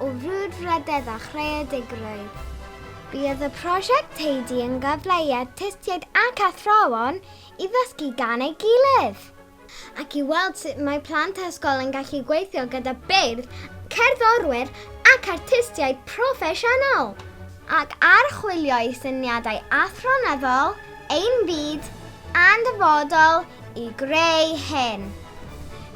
o frwdfrydedd a chreadigrwydd. Bydd y prosiect Teidi yn gyfle i artistiaid ac athrawon i ddysgu gan ei gilydd, ac i weld sut mae plant ysgol yn gallu gweithio gyda beirdd, cerddorwyr ac artistiaid proffesiynol, ac archwilio i syniadau athronyddol ein byd a'n dyfodol i greu hyn.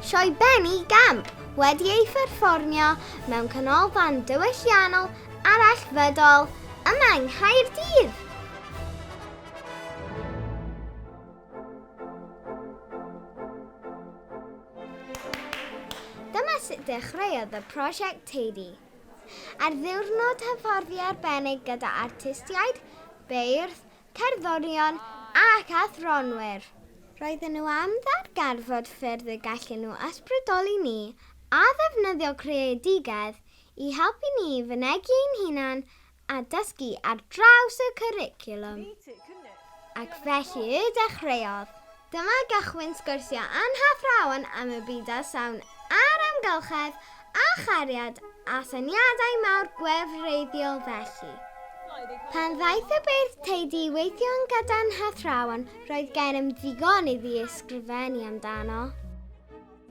Sioe Benny Gamp wedi ei pherfformio mewn canolfan diwylliannol arallfydol yma yng Nghaerdydd. Dyma sut dechreuodd y prosiect Teidi. Ar ddiwrnod hyfforddi arbennig gyda artistiaid, beirdd, cerddorion ac athronwyr. Roedden nhw am ddarganfod ffyrdd y gallen nhw ysbrydoli ni a ddefnyddio creadigedd i helpu ni i fynegi ein hunan a dysgu ar draws y cwricwlwm. Ac felly y dechreuodd. Dyma gychwyn sgwrsio â'n hathrawon am y byd a sawn a'r amgylchedd a chariad a syniadau mawr gwefreiddiol felly. Pan ddaeth y beirdd teidi i weithio yn gyda'n hathrawon, roedd gennym ddigon iddi ysgrifennu amdano.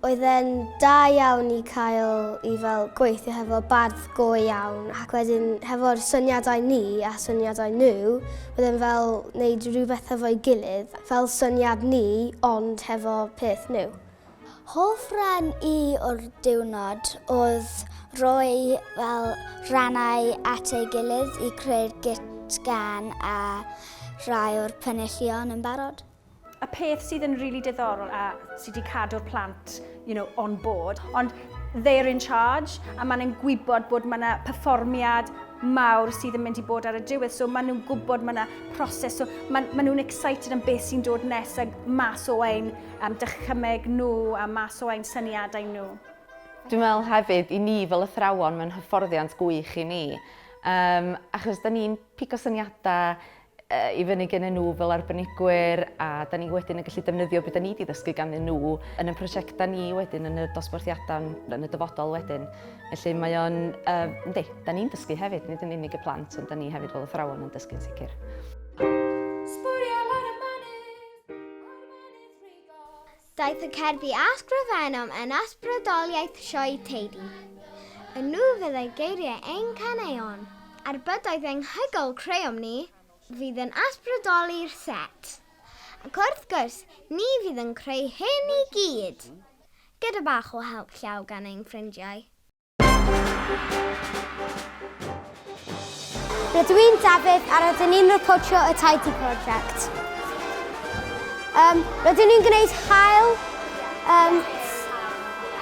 Oedd e'n da iawn i cael i fel gweithio hefo bardd go iawn ac wedyn hefo'r syniadau ni a syniadau nhw, oedd e'n fel wneud rhywbeth hefo'i gilydd, fel syniad ni ond hefo peth nhw. Hoff ran i o'r diwrnod oedd rhoi fel rhannau at ei gilydd i creu'r gytgan a rhai o'r penillion yn barod. Y peth sydd yn really diddorol a sydd wedi cadw'r plant you know, on board, ond they're in charge a maen nhw'n gwybod bod mae yna perfformiad mawr sydd yn mynd i bod ar y diwedd, so maen nhw'n gwybod mae yna proses, so maen, maen nhw'n excited am beth sy'n dod nesaf mas o ein um, dychymyg nhw a mas o ein syniadau nhw. Dwi'n meddwl hefyd, i ni fel athrawon, mae'n hyfforddiant gwych i ni. Um, achos da ni'n pigo syniadau i fyny gennyn nhw fel arbenigwyr a da ni wedyn yn gallu defnyddio beth da ni wedi ddysgu ganddyn nhw yn y prosiectau ni wedyn yn y dosbarthiadau yn y dyfodol wedyn. Felly mae o'n, uh, yndi, da ni'n dysgu hefyd, nid yn unig y plant, ond da ni hefyd fel athrawon yn dysgu'n sicr. Daeth y cerddi a sgrifennom yn ysbrydoliaeth sioe teulu. Y nhw fyddai geiriau ein caneuon, a'r bydoedd anhygoel creom ni fydd yn ysbrydoli'r set. Ac wrth gwrs, ni fydd yn creu hyn i gyd! Gyda bach o help llaw gan ein ffrindiau. Rydw i'n Dafydd a rydyn ni'n recordio y Tidy Project. Um, rydyn ni'n gwneud hael. Um,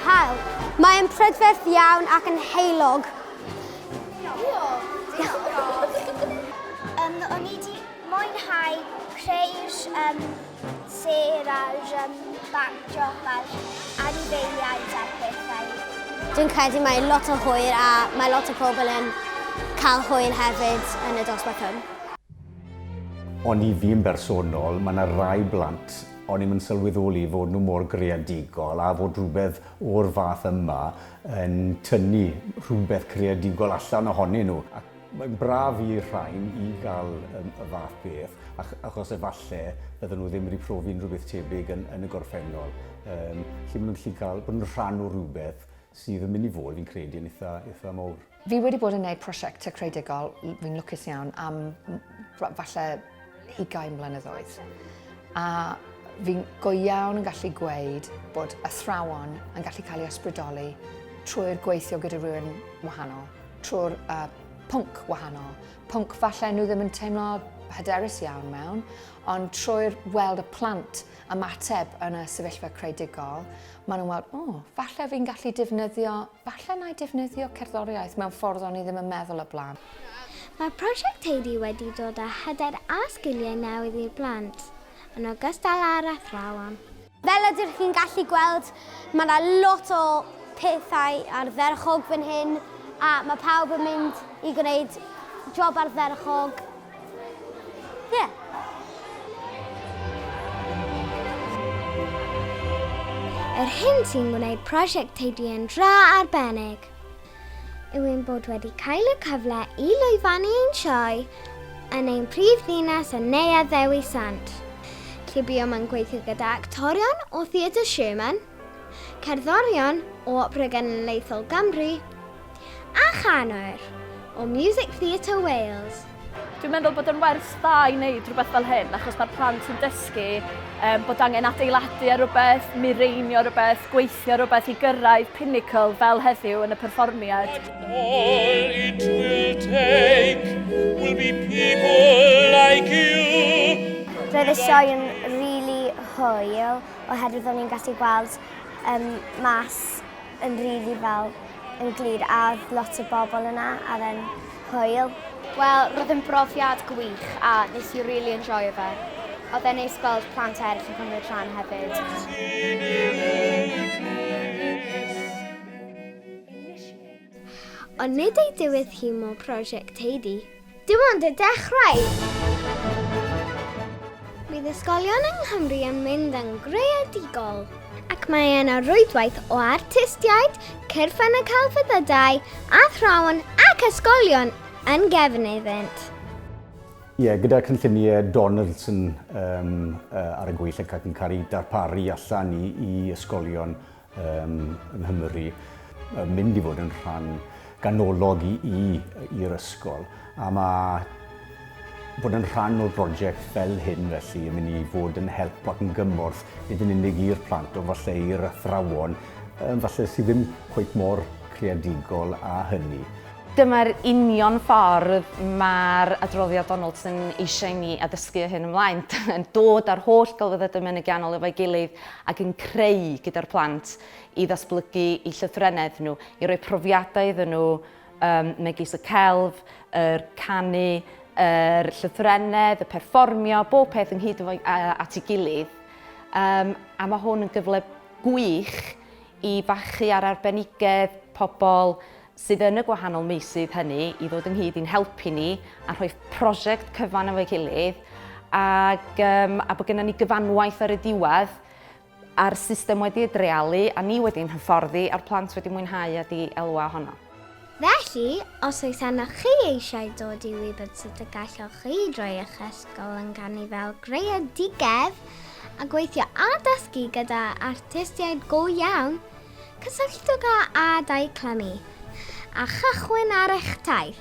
hael. Mae'n prydferth iawn ac yn heulog. Um, o'n i wedi mwynhau creu'r um, sêr a'r um, backdrop a'r anifeiliaid a'r pethau. Dwi'n credu mae lot o hwyl a mae lot o pobl yn cael hwyl hefyd yn y dosbarth hwn. Ond i fi yn bersonol, mae yna rai blant o'n i'm yn sylweddoli fod nhw mor greadigol a fod rhywbeth o'r fath yma yn tynnu rhywbeth creadigol allan ohonyn nhw. Mae'n braf i'r rhain i gael y fath beth, achos efallai bydden nhw ddim wedi profi unrhyw beth tebyg yn, yn y gorffennol. Um, lle maen nhw'n gallu cael bod yn rhan o rhywbeth sydd yn mynd i fod, fi'n credu, yn eitha, eitha mawr. Fi wedi bod yn gwneud prosiectau creadigol, fi'n lwcus iawn, am falle ugain blynyddoedd. A fi'n go iawn yn gallu gweud bod athrawon yn gallu cael ei ysbrydoli trwy'r gweithio gyda rhywun wahanol. trwy'r uh, pwnc wahanol. Pwnc falle nhw ddim yn teimlo hyderus iawn mewn, ond trwy'r weld y plant ymateb yn y sefyllfa creadigol, maen nhw'n weld, o, oh, falle fi'n gallu defnyddio, falle na i defnyddio cerddoriaeth mewn ffordd o'n i ddim yn meddwl y blaen. Mae Prosiect Teulu wedi dod â hyder a sgiliau newydd i'r blant, yn ogystal â'r athrawon. Fel ydych chi'n gallu gweld, mae yna lot o pethau ardderchog fan hyn a mae pawb yn mynd i gwneud job ardderchog. Ie. Yeah. Yr hyn sy'n gwneud prosiect Teidi yn dra arbennig. yw ein bod wedi cael y cyfle i lwyfannu ein sioe yn ein prif ddinas yn Neuadd Ddewi Sant, lle buom yn gweithio gyda actorion o Theatr Sherman, cerddorion o Opera Genedlaethol Gymru, a chanwyr o Music Theatre Wales. Dwi'n meddwl bod yn wers dda i wneud rhywbeth fel hyn, achos mae'r plant yn dysgu um, bod angen adeiladu ar rhywbeth, mireinio rhywbeth, gweithio rhywbeth i gyrraedd pinnacle fel heddiw yn y perfformiad. All it will take will be people like you. Roedd y sioe yn rili hwyl oherwydd o'n i'n gallu gweld um, mas yn rili fel yn glir a oedd lot o bobl yna a oedd e'n hwyl. Wel, roedd yn brofiad gwych a nes i rili enjoio fe. Oedd e'n neis gweld plant eraill yn cymryd rhan hefyd. Ond nid ei diwedd hi mo prosiect Heidi. Dim ond y dechrau! Bydd ysgolion yng Nghymru yn mynd yn greadigol, ac mae yna rwydwaith o artistiaid, cyrff yn y celfyddydau, athrawon ac ysgolion yn gefn iddynt. Ie, gyda cynlluniau Donaldson um, ar y gweill ac yn cael ei darparu allan i, i ysgolion um, yng Nghymru yn mynd i fod yn rhan ganolog i, i, i'r ysgol. A mae bod yn rhan o'r brosiect fel hyn felly yn mynd i fod yn help ac yn gymorth nid yn unig i'r plant ond falle i'r athrawon falle sydd ddim cweit mor creadigol â hynny. Dyma'r union ffordd mae'r adroddiad Donaldson eisiau i ni addysgu o hyn ymlaen, yn dod â'r holl gelfyddydau mynegiannol efo'i gilydd ac yn creu gyda'r plant i ddatblygu eu llythrennedd nhw, i roi profiadau iddyn nhw um, megis y celf, yr canu, yr llythrennedd, y perfformio, bob peth ynghyd efo, at ei gilydd. Um, a mae hwn yn gyfle gwych i fachu ar arbenigedd pobl sydd yn y gwahanol meysydd hynny i ddod ynghyd i'n helpu ni a rhoi prosiect cyfan efo'i gilydd ac, um, a bod gennym ni gyfanwaith ar y diwedd a'r system wedi ei dreialu a ni wedi'n hyfforddi a'r plant wedi mwynhau a di elwa ohono. Felly, os oes arnoch chi eisiau dod i wybod sut y gallwch chi droi eich ysgol yn canu fel greadigedd a gweithio a dysgu gyda artistiaid go iawn, Cysylltwch â Adau Clymu a chychwyn ar eich taith.